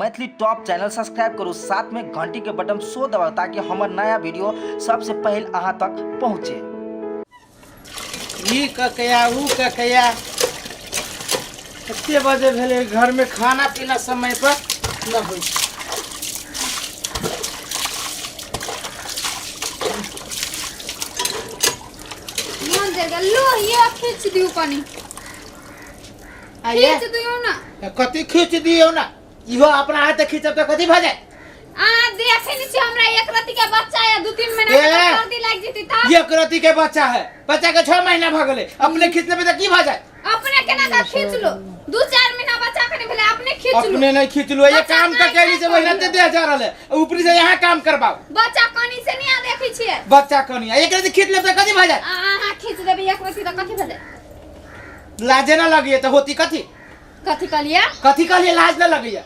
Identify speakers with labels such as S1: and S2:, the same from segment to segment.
S1: Maithili top channel subscribe करू, साथ में घंटी के बटन सो दबाउ ताकि हमर नया वीडियो सबसे पहले अहाँ तक पहुँचे।
S2: ई ककया ऊ ककया कते बजे भेलै, घर में खाना पीना समय पर न होइ।
S3: मन जल गेल। लो ये खींच दियो कनी।
S2: आ ये
S3: खींच दियो ना।
S2: कथी खींच दियो ना? इहो अपना हाथ खींचब तऽ कथी भऽ जाय?
S3: अहाँ देखे नहीं छी हमरा एक रति के बच्चा है, 2-3 महीना के
S2: ए!
S3: सर्दी लागि जेतै तब।
S2: एक रति के बच्चा है, बच्चा के 6 महीना भऽ गेलै, अपने खींच लेबै तऽ की भऽ जाय?
S3: अपने केना के खींच लो, 2-4 महीना बच्चा के नहीं भेलै, अपने खींच लो।
S2: अपने नहीं खींच लो, ये
S3: बच्चा
S2: काम
S3: नहीं
S2: का कैली से
S3: खाइ
S2: वही
S3: पड़ल।
S2: देह जा रहल है, ऊपरी से यहाँ काम करवाओ।
S3: बच्चा कनी से नहीं देखै छियै।
S2: बच्चा कनी एक रति खींच लेब तऽ कथी भऽ जाय?
S3: अहाँ खींच देबै एक रति तऽ कथी भऽ जाय?
S2: लाजे ना लगिए तऽ होती कथी?
S3: कथी कहलियै?
S2: कथी कहलियै? लाज ना लगैया।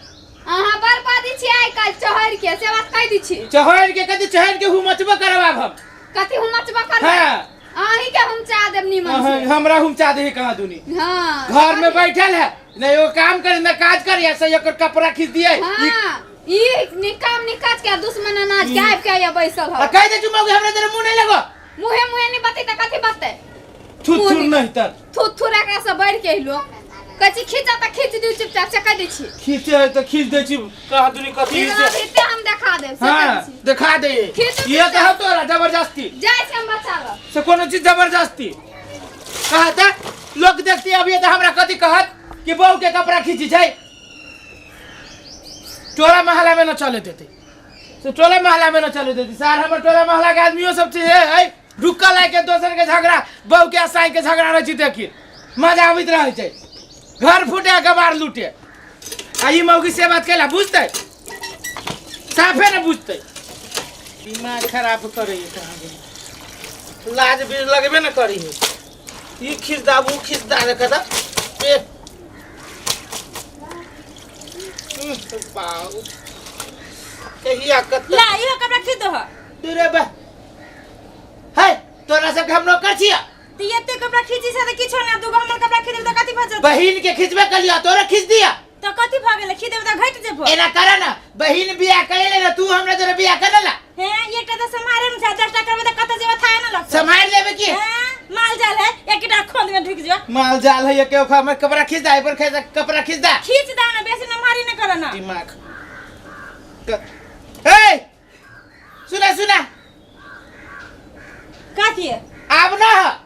S3: अहाँ बर्बादी छी आइ काल्हि चहरि के, से बात कहि दै छी।
S2: चहरि के कथी? चहरि के हुमचबो करवाब हम।
S3: कथी हुमचबो करबै?
S2: हाँ।
S3: अहीं के हुमचा देब निमन से।
S2: अहाँ, हमरा हुमचा देही कहाँ दुनी?
S3: हाँ।
S2: घर में बैठल है, नहीं वो काम करे न काज करे, ऐसे एकर कपड़ा खींच दिए।
S3: हाँ, ई निकाम निकाज के दुश्मन अनाज के आबि के आइया बैसल
S2: आ
S3: हौ।
S2: कहि दे चुमाओ हमरा जरा मुंह नहीं लगो।
S3: मुहे मुहे नहीं बते त कथी बते?
S2: थुथुर नहीं तर।
S3: थुथुर एकरा से बढ़ के अइलो। कहै छी खींचा त खींच दियौ चुपचाप से कहि दै छी।
S2: खींचे है त खींच दै छी, कहाँ दुनी कथी
S3: खींचना
S2: से।
S3: भीते हम देखा देब, से
S2: हाँ,
S3: कहि दै छी।
S2: देखा दे।
S3: खींचू
S2: ये
S3: चुपचाप।
S2: कहो तोरा जबरदस्ती।
S3: जाइ छी हम बच्चा लग।
S2: से कोनो चीज जबरदस्ती। कहत है, लोग देखती अभी त हमरा कथी कहत कि बहू के कपड़ा खींची छै। टोला मोहल्ला में न चले देते। से टोला मोहल्ला में न चले देते। सार हमर टोला मोहल्ला के आदमियों सब छै, हे, हे, ढुक्का लाय के दोसर के झगड़ा, बहू के साई के झगड़ा रहै छै, देखी मजा आबैत रहै छै। घर फूटे गबार लूटे। आ ई मौगी से बात कैला बुझतै? साफे न बुझतै। दिमाग खराब करै है कहाँ गेलै। लाज भी लगबे न करी है। ई खींच दा ऊ खींच दा रे कदा। ए। बाऊ। कहिया कत
S4: ला इहो कपड़ा खींच दो।
S2: तुरे बा। हे, तोरा सबके हम नौकर छिया।
S4: त एते कपड़ा खींची से त किछो ना, दूगो हमर कपड़ा खींच देब त कथी भ जेतै?
S2: बहिन के खींचबे कलिया, तोरा खींच दिया।
S4: त कथी भ गेलै? खींच देब त घटि जेबो।
S2: एना कर ना, बहिन बियाह करे ले ना, तू हमरा जरे बियाह करे ला।
S4: हे, एकटा त सम्हारे में छै, 10टा करबे त कत जेबो थाहे ना लगतौ।
S2: सम्हार लेबे की?
S4: हे, माल जाल है, एकटा खोद में ढुक जो।
S2: माल जाल है, एके ओखा में कपड़ा खींच दा, एपर खींच कपड़ा खींच दा।
S4: खींच दा ना, बेसी नमहारी न कर ना।
S2: दिमाग। हे, सुना सुना।
S4: कथी?
S2: आब ना है।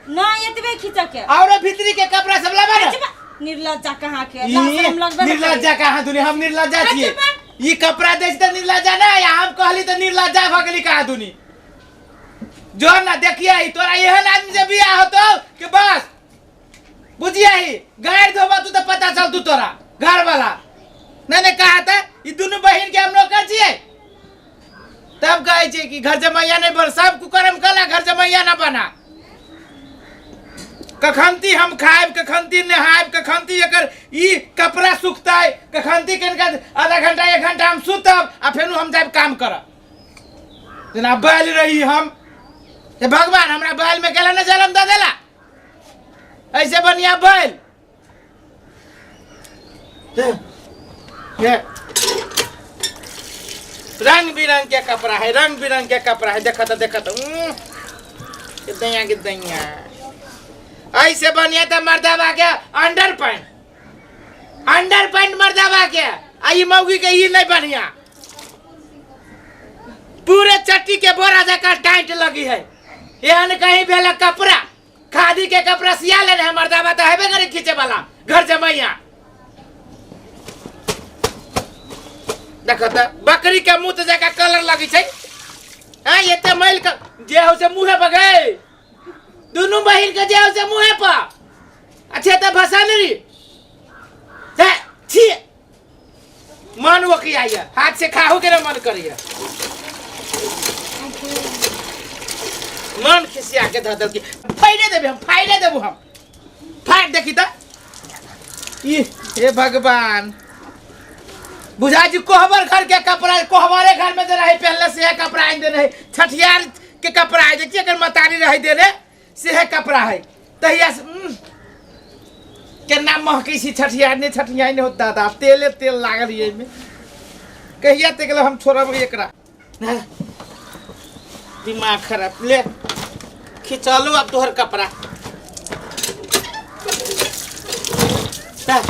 S4: ना एतबे खींच के।
S2: और भीतरी के कपड़ा सब लाबा ना।
S4: खींचबा। निर्लज्जा कहाँ के?
S2: ई,
S4: लाज शरम लगबे न
S2: निर्लज्जा
S4: करी।
S2: कहाँ दुनी, हम निर्लज्जा छियै।
S4: खींचबा।
S2: ई कपड़ा दै छी त निर्लज्जा ना, या हम कहली त निर्लज्जा भ गेली कहाँ दुनी। जो ना देखिए, ई तोरा एहन आदमी से बियाह होतो कि बस बुझिया ही गाड़ धोबा तू त पता चल तू तोरा घर वाला। नहीं नहीं कहा था ई दुनू बहिन के हम नौकर छियै। तब कहै छै कि घर जमैया नहीं बन, सब कुकर्म कला घर जमैया ना बना। कखनती हम खायब, कखनती नहायब, कखनती एकर ई कपड़ा सुखतै, कखनती कनिका आधा घंटा 1 घंटा हम सुतब आ फेनु हम जायब काम करब। जेना बैल रही हम, हे भगवान हमरा बैल में केला न जन्म दे देला, ऐसे बढ़िया बैल। ये रंग बिरंग के कपड़ा है, रंग बिरंग के कपड़ा है, देखा तो देखा तो। कितना कितना ऐसे बढ़िया तो मर्दाबा के अंडर पैंट, अंडर पैंट मर्दाबा के, आ ई मौगी के ई नहीं बढ़िया, पूरे चट्टी के बोरा जका टाइट लगी है। एहन कहीं भेल कपड़ा, खादी के कपड़ा सिया लेने है मर्दाबा तो हेबे करे खींचे वाला घर जमैया। देखो तो बकरी के मुंह तो जका कलर लगी छै। हाँ, एते मैल के जे हो से मुंहे पर गए, दुनू बहिन के जे हो से मुंहे पर। अच्छा तो भसा नहीं रे, छी मन वकियाइया, हाथ से खाहू के ना मन करिया, मन खिसिया के धऽ देलकै। फाइले देबै हम, फाइले देबू हम, फाड़ देखी त। ई हे भगवान, बुझा जी कोहबर घर के कपड़ा, कोहबरे घर में जे रहे पहले से कपड़ा आनि देने है, छठियार के कपड़ा है, देखिए अगर मतारी रहे देने से कपड़ा है तहिया से, केना महकै छै छठियार ने, छठियार ने होत दादा, तेले तेल लागल ये में। कहिया तक ले हम छोड़ब एकरा। दिमाग खराब। ले खिंचलो अब तोहर कपड़ा। ला।